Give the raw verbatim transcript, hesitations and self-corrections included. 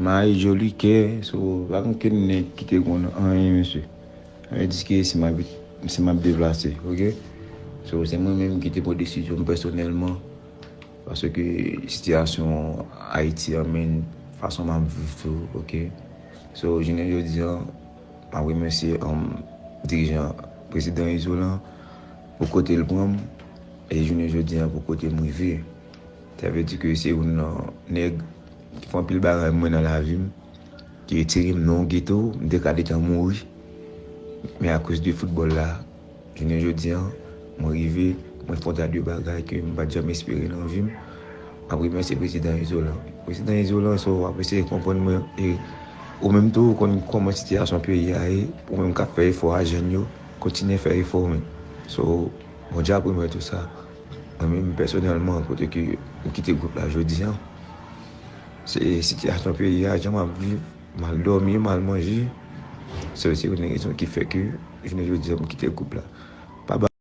Mayi, Joli, Kè, so, pa gen okenn nèg ki te konn anyen, mesye. Sa vle di ke si m ap, si m ap deplase, oke? So, se mwen menm ki te pran desizyon m pèsonèlman, paske sitiyasyon Ayiti an, men fason m ap viv tou, oke? So, jounen jodi an, m ap remèsye, um, dirijan, prezidan Izolan, pou kote l pran m, e jounen jodi an, pou kote m rive. Sa vle di ke se youn nan nèg ki fè anpil bagay mwen nan lavi m, ki retire m nan yon geto, m te ka deja mouri. Men akoz de foutbòl la, jounen jodi an, mwen rive, mwen fè yon ta de bagay ke m pa t janm espere nan vi m. M ap remèsye prezidan Izolan. Prezidan Izolan, so, w ap eseye konprann mwen, e ou menm tou, ou konn kòman sitiyasyon peyi a ye, ou menm k ap fè efò a jèn yo, kontinye fè efò, men. So, Bondye ap remèt ou sa. Mwen menm pèsonèlman, kote ke m kite gwoup la jodi an, se sitiyasyon peyi a, jan m ap viv, mal dòmi, mal manje. Se, se youn nan rezon ki fè ke jounen jodi an m kite gwoup la. Pa ba